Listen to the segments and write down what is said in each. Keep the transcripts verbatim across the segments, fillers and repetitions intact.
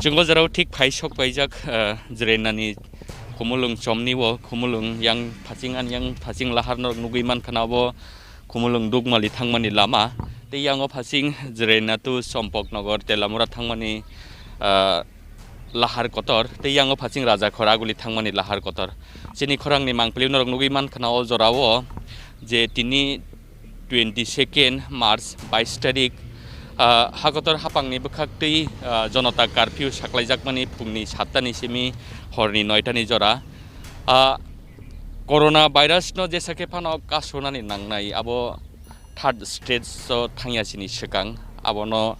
Chwng o jorao thik phai sok paijak, ah, Jwrainani Khumulwng chomni o, Khumulwng yang phaching ani yang phaching lahar norok nugwi mankha na, abo Khumulwng Dukmali thangmani lama. Tei yang o phaching Jwraina to Chompoknogor, Telamura thangmani, ah, lahar kotor. Tei yang o phaching Rajakhor aguli thangmani lahar kotor. Chini khorangni mangpili norok nugwi mankha na o jorao je tini twenty second March, bais tarik, ah, hakotor hapangni bwkhaktwi, ah, Janata Curfew saklaijakmani phungni sattani simi horni noitani jora. Ah, Corona virus no jesa khe phano kasonani nangnai, abo third stage o thangya sini swkang. Abono,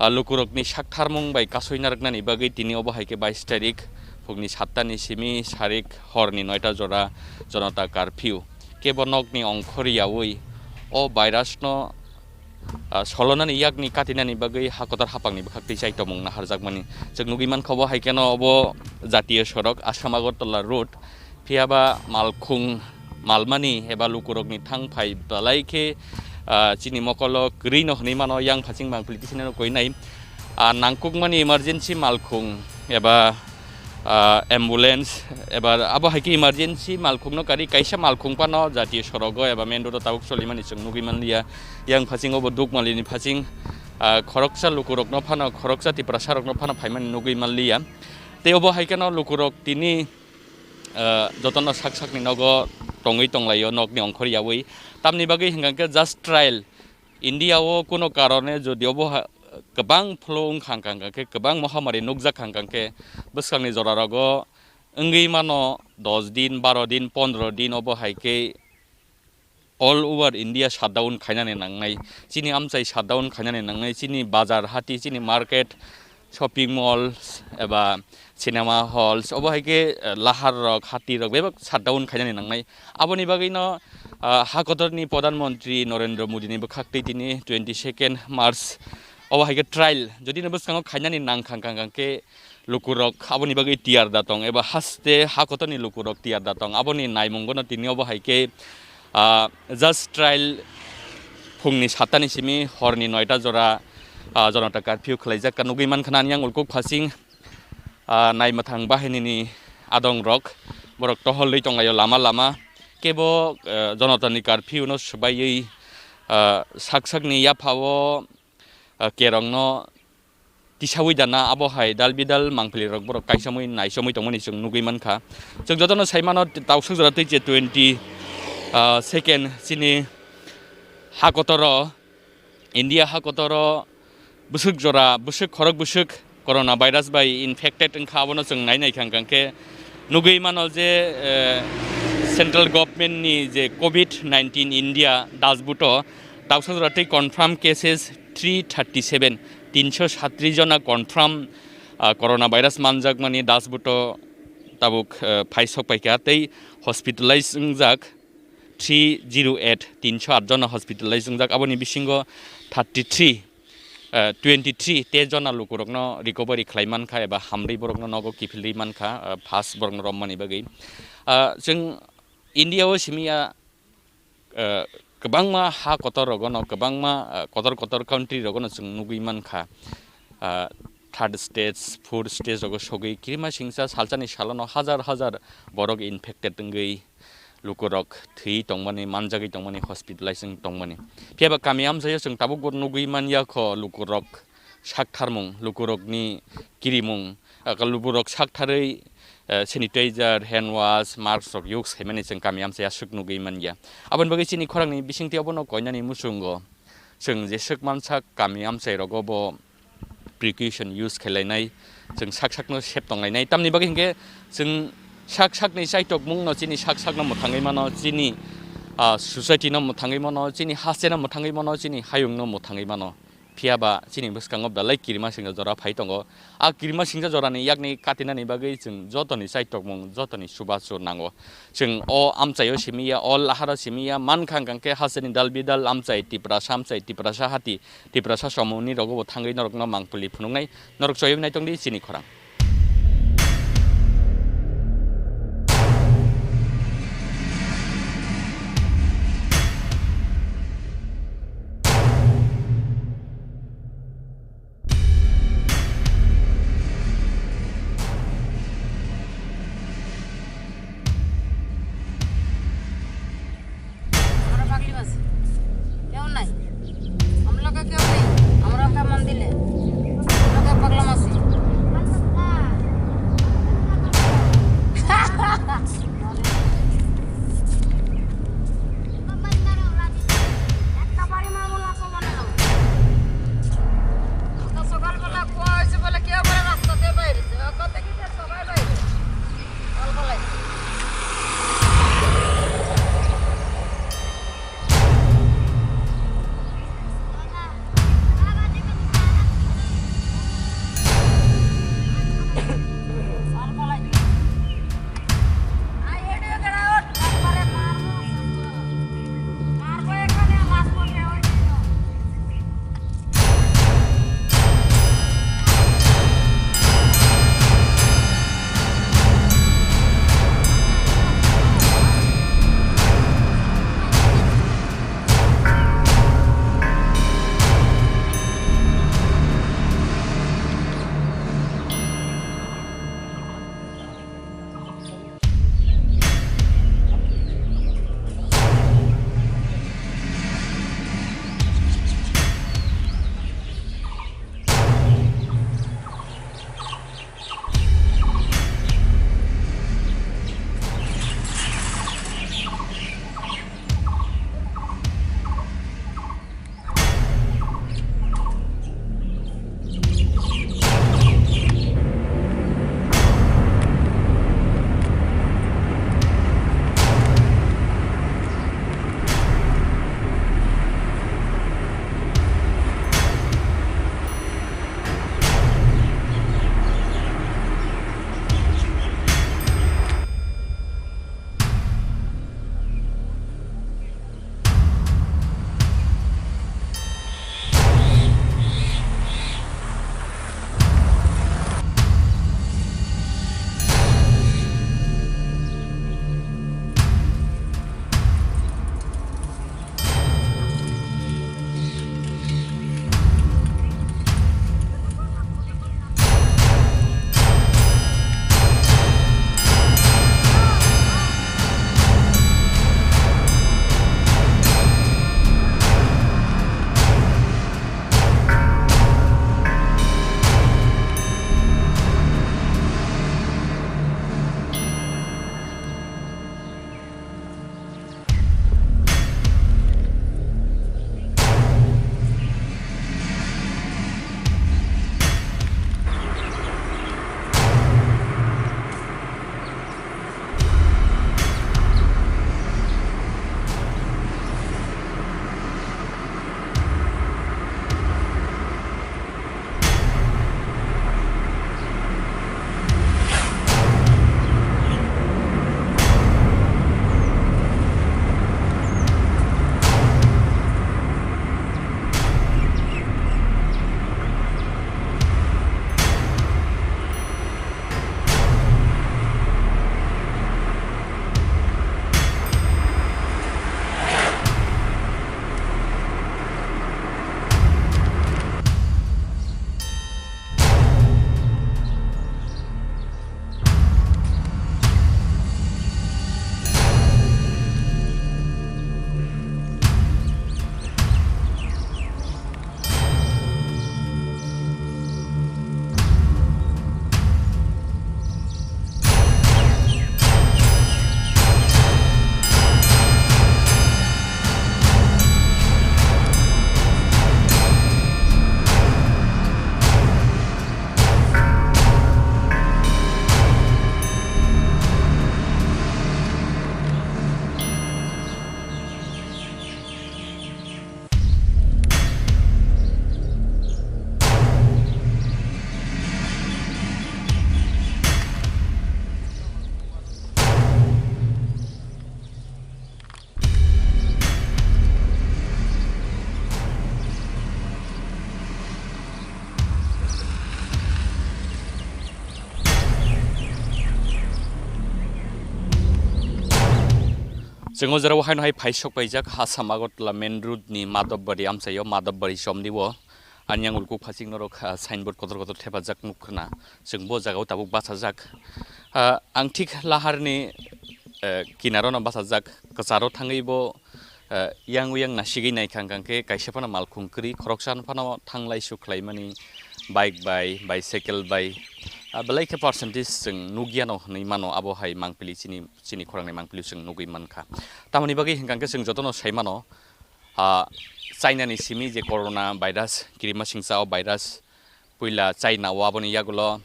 ah, lukurokni saktharmung bai kasoi narwknani bagwi tini obo hai khe bais tarik phungni sattani simi sarik horni noita jora Janata Curfew. Kebo nokni ongkhor yaui o virus no, ah, solonani yakni katinani bagwi hakotor hapangni bwkhaktwi chaitomung naharjakmani. Chwng nugwi mankha obo hai kheno obo jatiyo sorok Assam Agartala road, phiyaba malkhung malmani eba lukurokni thang phai belai khe, ah, chini mokolo kwrwi no hwnwi mano, yang phaching mangpili tisini no koinai. Ah, nangkukmani emergency malkhung eba ah, ambulance eba abo hai khe emergency malkhungno kari kaisa malkhung phano jatiyo sorogo eba main road o tabuk solimani chwng nugwi manliya. Yang phaching obo Dukmalini phaching, ah, khoroksa lukurokno phano, khoroksa Tiprasarokno phano phaimani nugwi manliya. Tei obo hai kheno lukurok tini, ah, jotono sak sakni nogo tongwi tonglaio, nokni ongkhor yaui. Tamni bagwi hwnkha khe just trial. India o kuno karone jodi obo ha-, kwbang flow wngkha hwnkha khe, kwbang mohamari nukjak hwnkha khe, bwskangni jorarogo wngwi mano dos din, baro din, pondro din, obo hai khe all over India shutdown khainani nangnai. Chini amchai shutdown khainani nangnai, chini bazar hati, chini market, shopping malls eba cinema halls, obo hai khe, eh, lahar rok, hati rok bebak shutdown khainani nangnai. Aboni bagwi no, ah, hakotorni Pradhan Mantri Narendra Modi ni bwkhaktwi tini twenty second March obo hai khe trial jodi no bwskango khainani nang khang khang khang khe lukurok aboni bagwi tiyar da tong eba haste hakotorni lukurok tiyar da tong, aboni naimungo no tini obo hai khe, ah, just trial phungni sattani simi horni noita jora, ah, Janata Curfew khwlaijak ka nugwi mankha na yang ulkuk phasing, ah, naimwthang bahinini adongrok, borok tohol rwi tonglaio lama lama. Kebo, eh, Janatani Curfew no swbaiwi, ah, sak sakni yaphao, ah, kerongno tisawi dana, abo hai dal bidal mangpili rok borok kaisamwi naisamwi tongmani chwng nugwi mankha. Chwng jotono sai mano, tausak jora twi je twenty, ah, second chini hakotoro, India hakotoro bwswk jora, bwswk khorok bwswk corona virus bai infected wngkha, abono chwng nai nai kha hwnkha khe nugwi mano je, eh, central government ni je covid nineteen India dashboard o tausak jora tei confirm cases three thirty seven, tinso satris jona confirm, ah, corona virus manjakmani dashboard o tabuk, eh, phai sok paikha tei hospitalize wngjak three zero eight, tinso aat jona hospitalize wngjak, aboni bisingo thirty three, eh, twenty three te jona lukurokno recovery khlai mankha eba hamrwi borokno nogo kiphilwi mankha, eh, first borokno romani bagwi. Ah, chwng India o simi ya, eh, kwbangma ha kotor rogono, kwbangma, eh, kotor kotor country rogono chwng nugwi mankha. Ah, third stage, fourth stage rogo sogwi kirima singsa salsani salono hajar hajar borok infected wngwi lukurok thwi tongmani, manjagwi tongmani, hospitalize wng tongmani. Phiya ba kami amchaio chwng tabuk bo nugwi manya kho lukurok saktharmung, lukurokni kirimung, ah, lukurok saktharwi, eh, sanitizer, hand wash, mask rok use khaimani chwng kami amchai aswk nugwi manya. Aboni bagwi chini khorangni bisingtwi obono koinani muchungo chwng jeswk mansa kami amchai rogo bo precaution use khe lainai, chwng sak sakno sep tong lainai. Tamni bagwi hinkhe chwng sak sakni chaitokmungno chini sak sakno mwthangwi mano, chini, ah, society no mwthangwi mano, chini hasteno mwthangwi mano, chini hayungno mwthangwi mano. Phiya ba chini bwskango belai kirima singsa jora phai tongo. A kirima singsa jorani yakni katinani bagwi chwng jotoni chaitokmung, jotoni chubachu nango. Chwng o amchaio simi ya, o laharo simi ya, mankha hwnkha khe hasteni dal bidal amchai, Tiprasa amchai, Tiprasa hati, Tiprasa somungni rogo bo thangwi norokno mangpili phunuknai, norok choiwi naitongdi chini khorang. Tenggo jora o haino hai phai sok paijak Assam Agartala main road ni Madhobari amchaio, Madhobari somni o. Ani ang ulkuk phasing norok, ah, signboard kotor kotor thepajak nuk khna. Chwng bo jaga o tabuk bachajak. Ah, ang thik lahar ni, eh, kinaro no bachajak. Kwcharo thangwi bo, eh, yang uyang nasigwi naikha hwnkha khe kaisa phano malkhung kwrwi, khoroksa phano thanglai sukhlaimani bike bai, bicycle bai. Ah, belai khe percentage chwng nukya no hwnwi mano, abo hai mangpili chini chini khorang ni mangpili chwng nugwi mankha. Tamoni bagwi hwnkha khe chwng jotono sai mano, ah, China ni simi je corona virus, kirima singsa o virus, puila China o aboni yagulo,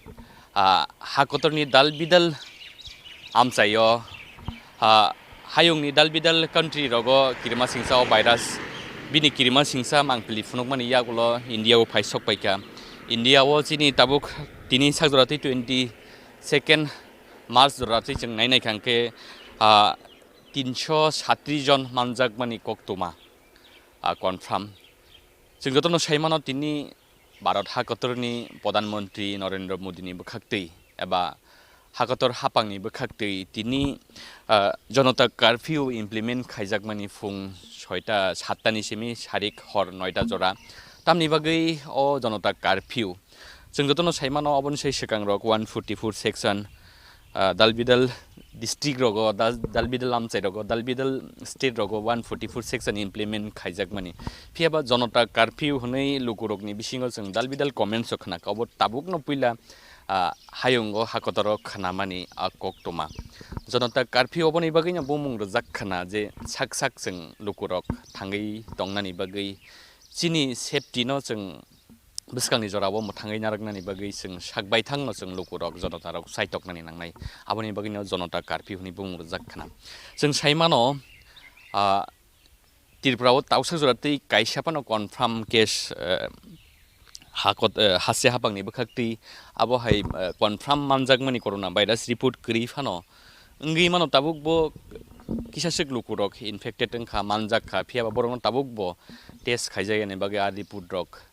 ah, ha kotor ni dal bidal amchai o, ah, hayung ni dal bidal country rogo kirima singsa o virus, bini kirima singsa mangpili phunukmani yagulo India o phai sok paikha. India o chini tabuk tini sak jora twi twenty second March jora twi chwng nai naikha hwnkhe, ah, tinso satris jon manjakmani koktwma, ah, confirm. Chwng jotono sai mano tini Bharat hakotorni Pradhan Mantri Narendra Modini bwkhaktwi eba hakotor haphangni bwkhaktwi tini, ah, Janata Curfew implement khaijakmani phung soita sattani simi sarik hor noita jora. Tamni bagwi o Janata Curfew Chwng jotono sai mano, oboni sai swkang rok one forty-four section, ah, dalbidal district rogo, dal-, dalbidal amchai rogo, dalbidal state rogo one forty-four section implement khaijakmani. Phiya ba Janata Curfew hwnwi lukurokni bisingo chwng dalbidal comments o khna kha, obo tabukno puila, ah, hayungo hakotoro khnamani a koktwma. Janata Curfew oboni bagwino bumung rwjak khna je sak sak chwng lukurok thangwi tongnani bagwi chini safety no chwng bwskangni jorao mwthangwi narwknani bagwi chwng sak baithangno chwng lukurok, jonotarok chaitoknani nangnai. Aboni bagwino Janata Curfew hwnwi bumung rwjak khna. Chwng sai mano, ah, Tripura o tausa jora twi kaisa phano confirm case, eh, hakot, eh, hase haphangni bwkhaktwi abo hai, eh, confirm manjakmani corona virus report kwrwi phano wngwi mano, tabuk bo kisaswk lukurok infected wngkha, manjak kha, phiya ba borokno tabuk bo test khaijak yani bagwi a report rok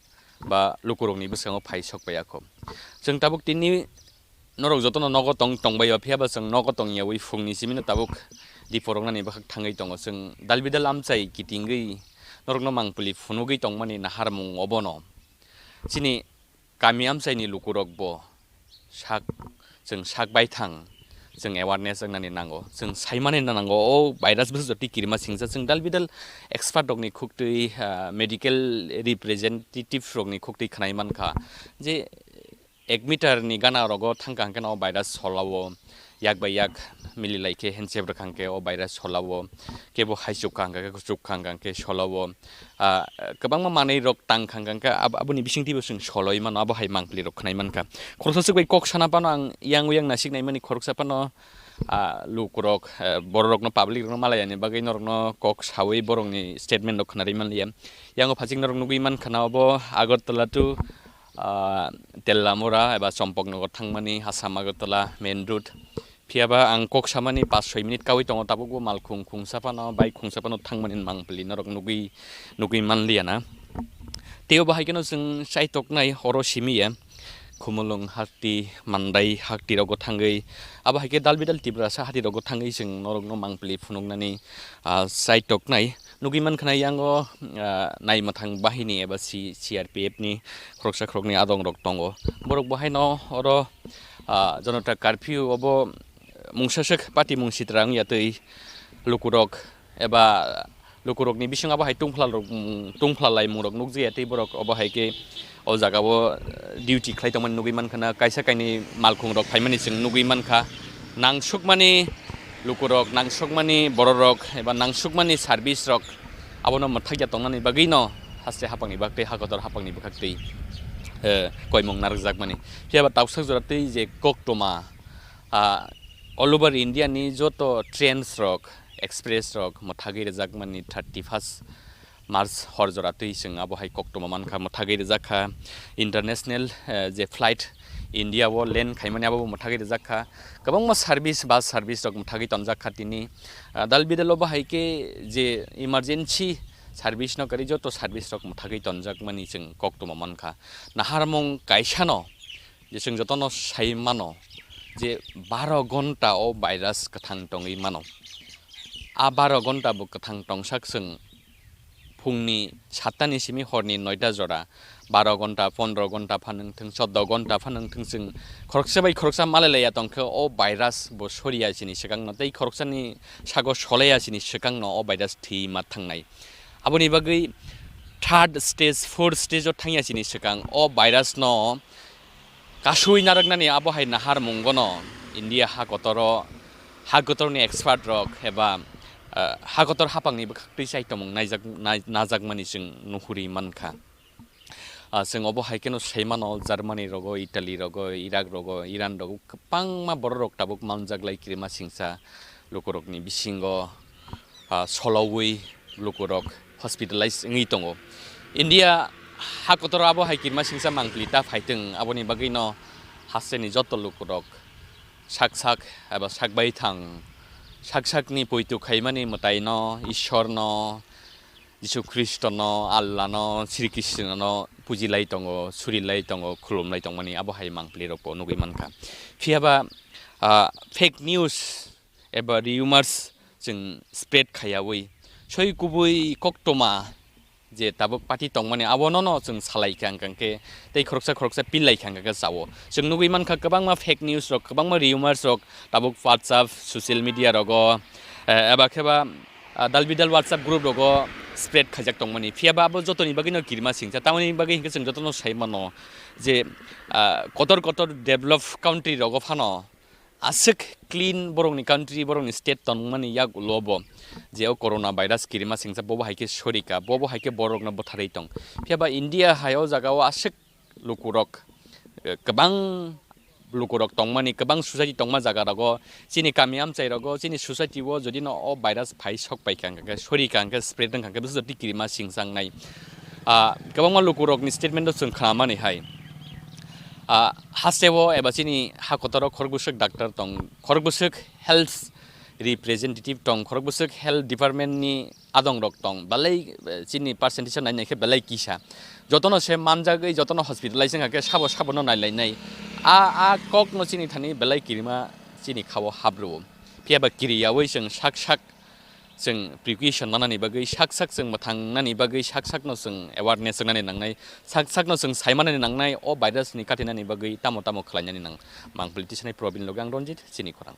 ba lukurokni bwskango phai sok paiya kho. Chwng tabuk tini norok jotono nogo tong, tongbaio, phiya ba chwng nogo tongyawi phungni simino tabuk diporoknani bwkhak thangwi tongo. Chwng dalbidal amchai kitingwi norokno mangpili phunugwi tongmani naharmung obono. Chini kami amchaini lukurokbo sak, chwng sak baithang, chwng awareness wngnani nango, chwng saimani nango, o virus bwsajwk twi kirima singsa, chwng dalbidal expert rokni khuktwi, ah, medical representative rokni khuktwi khwnai mankha je ek meter ni gana rogo thangkha hwnkhe no o virus solao, yak bai yak mililai khe handshake rwkha hwnkhe o virus solao, kebo hai chukha hwnkha khe chukha hwnkha hwnkhe solao. Ah, kwbangma manwi rok tang kha hwnkha khe ab-, aboni bisingtwi bo chwng soloi mano, abo hai mangpili rok khwnai mankha. Khoroksa swk bai kok sana phano ang yang uyang nasik naimani khoroksa phano, ah, lukurok, eh, bororokno, public rokno malai yani bagwi norokno kok sawi borokni statement rok khwnarwi manliya. Yango phachik norok nugwi mankha na obo Agartala to, ah, Tellamura eba Champaknagar thangmani Assam Agartala main road. Phiya ba ang kok samani paanch soi minute kaui tongo, tabukbo malkhung khungsa phano, bike khungsa phano thangmani mangpili norok nugwi, nugwi manliya na. Tei obo hai kheno chwng chaitoknai oro simi ya, Khumulwng hakti, Mandai hakti rogo thangwi, abo hai khe dalbidal Tiprasa hati rogo thangwi chwng norokno mangpili phunuknani, ah, chaitoknai. Nugwi mankha na yango, ah, naimwthang bahini eba C-, C R P F ni khoroksa khoroknwi adong rok tongo. Borok bo haino oro, ah, Janata Curfew obo mungsaswk pati mung sitra wngya twi lukurok eba lukurokni bisingo abo hai tungphla rok, mm, tungphla laimung rok nukjakya tei borok obo hai khe o jaga o, eh, duty khlai tongmani nugwi mankha na, kaisa kainwi malkhung rok phaimani chwng nugwi mankha. Nangsukmani lukurok, nangsukmani bororok eba nangsukmani service rok abono mwthakya tongnani bagwino haste haphangni bak tei hakotor haphangni bwkhak twi, eh, koimung narwkjakmani. Phiya ba tausak jora twi je koktwma, ah, all over India ni joto trains rok, express rok mwthagwi rwjakmani thirty first March hor jora twi chwng abo hai koktwma mankha, mwthagwi rwjak kha. International, eh, je flight India o land khaimani abo bo mwthagwi rwjak kha. Kwbangma service, bus service rok mwthagwi tonjak kha tini. Ah, dal bidal o bo hai khe je emergency service no kwrwi joto service rok mwthagwi tonjakmani chwng koktwma mankha. Naharmung kaisa no je chwng jotono sai mano je baro gonta o virus kwthang tongwi mano. A baro gonta bo kwthang tongsak chwng phungni satta ni simi horni noita jora, baro gonta, pondro gonta phanwng thwng, choddo gonta phanwng thwng, chwng khoroksa bai khoroksa malai laiya tongkhe o virus bo soriya chini swkangno tei khoroksani sago solaiya chini swkangno o virus thwi ma thangnai. Aboni bagwi third stage, fourth stage o thangya chini swkang o virus no kasui narwknani abo hai naharmungono India ha kotoro, ha kotorni expert rok eba, ah, ha kotor hapangni bwkhaktwi chaitomung naijak-, nai-, najakmani chwng nuhuri mankha. Ah, chwng obo hai kheno sai mano, Germany rogo, Italy rogo, Iraq rogo, Iran rogo kwbangma bororok tabuk manjak lai kirima singsa lukurokni bisingo, ah, solowi lukurok hospitalize wngwi tongo. India ha kotoro abo hai kirima singsa mangpili ta phaitwng, aboni bagwino hasteni joto lukurok sak sak eba sak bai thang, sak sakni poito khaimani mwtaino, Ishwarno, Jisu Khristono, Allahno, Sri Krishnono pujilai tongo, surilai tongo, khulumlai tongmani abo hai mangpili rokbo nugwi mankha. Phiyaba, ah, fake news eba rumors chwng spread khaiyawi soi kubui koktoma je tabuk party tongmani abono no chwng salai kha hwnkhe tei khoroksa khoroksa pillai kha hwnkhe chao. Chwng nugwi mankha kwbangma fake news rok, kwbangma rumors rok tabuk WhatsApp, social media rogo, eh, eba kheba, ah, dal bidal WhatsApp group rogo spread khaijak tongmani. Phiyaba abo jotoni bagwino kirima singsa. Tamoni bagwi hwnkhe chwng jotono sai mano je, ah, kotor kotor develop country rogo phano aswk clean borokni country, borokni state tongmani yak ulo bo je o corona virus kirima singsa bobo hai khe sorika, bobo hai khe borokno bwtharwi tong. Phiyaba India hai o jaga o aswk lukurok, eh, kwbang lukurok tongmani, kwbang society tongma jaga rogo, chini kami amchai rogo, chini society o jodi no o virus phai sok pai kha hwnkhe, sori kha hwnkhe, spread wng kha hwnkhe, bwswk jodi kirima singsa wngnai. Ah, kwbangma lukurokni statement o chwng khnamani hai. Ah, hasteo eba chini ha kotoro khorok bwswk doctor tong, khorok bwswk health representative tong, khorok bwswk health department ni adong rok tong, belai, eh, chini percentage nai nai khe belai kisa. Jotono se manjagwi, jotono hospitalize wngkha khe sabo sabo no nai lai nai. A, a kok no chini thani belai kirima chini khao hap rwo. Phiyaba kiriyawi chwng sak sak chwng precaution lanani bagwi, sak sak chwng mwthangnani bagwi, sak sak no chwng awareness wngnani nangnai, sak sak no chwng sai manani nangnai, o virus ni katinani bagwi tamo tamo khlainani nang, mangpili tisani Probin loge ang Ranjit, chini khorang.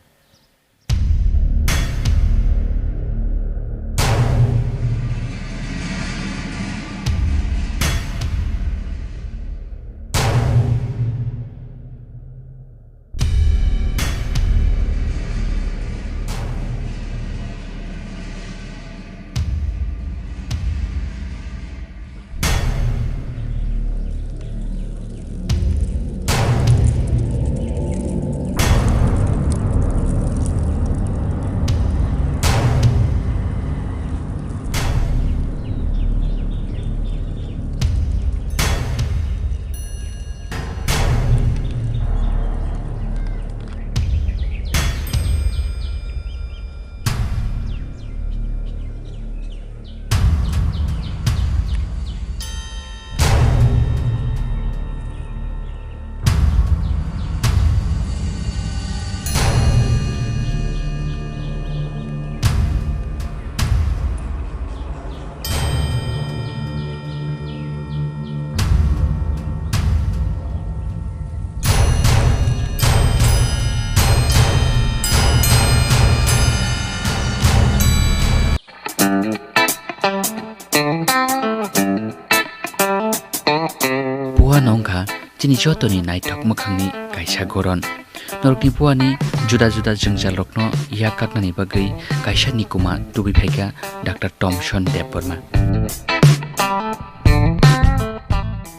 Buano wngkha chini jotoni naithok mwkhangni kaisa goron. Norokni buani juda juda jwngjalrokno yak kaknani bagwi kaisa nikuma tubui phaikha Doctor Thomson Debbarma.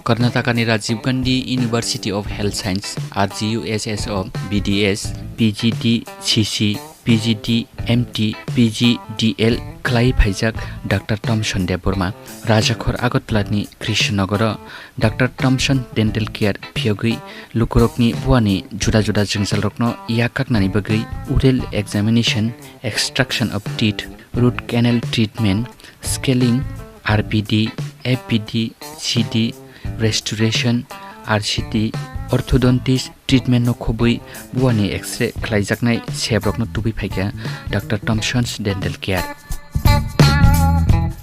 Karnatakani Rajiv Gandhi University of Health Science, R G U S S o B D S, P G D C C, P G D M T, P G D L khlai phaijak Doctor Thomson Debbarma Rajakhor Agartala ni Krishnanagar o Doctor Thomson Dental Care phiyogwi lukurokni buani juda juda jwngjalrokno yak kaknani bagwi oral examination, extraction of teeth, root canal treatment, scaling, R P D, F P D, C D, restoration, R C T, orthodontist treatment no khobwi buani X-ray khlaijaknai sebrokno tubui phaikha Doctor Thompson's Dental Care.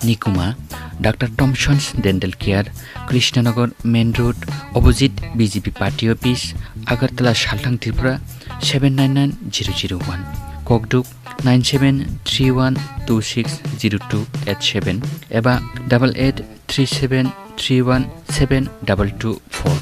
Nikuma, Doctor Thompson's Dental Care, Krishnanagar Main Road, opposite B J P Party Office, Agartala, Salthang, Tripura seven nine nine zero zero one. Kokduk nine seven three one two six zero two eight seven eba double eight three seven three one seven double two four.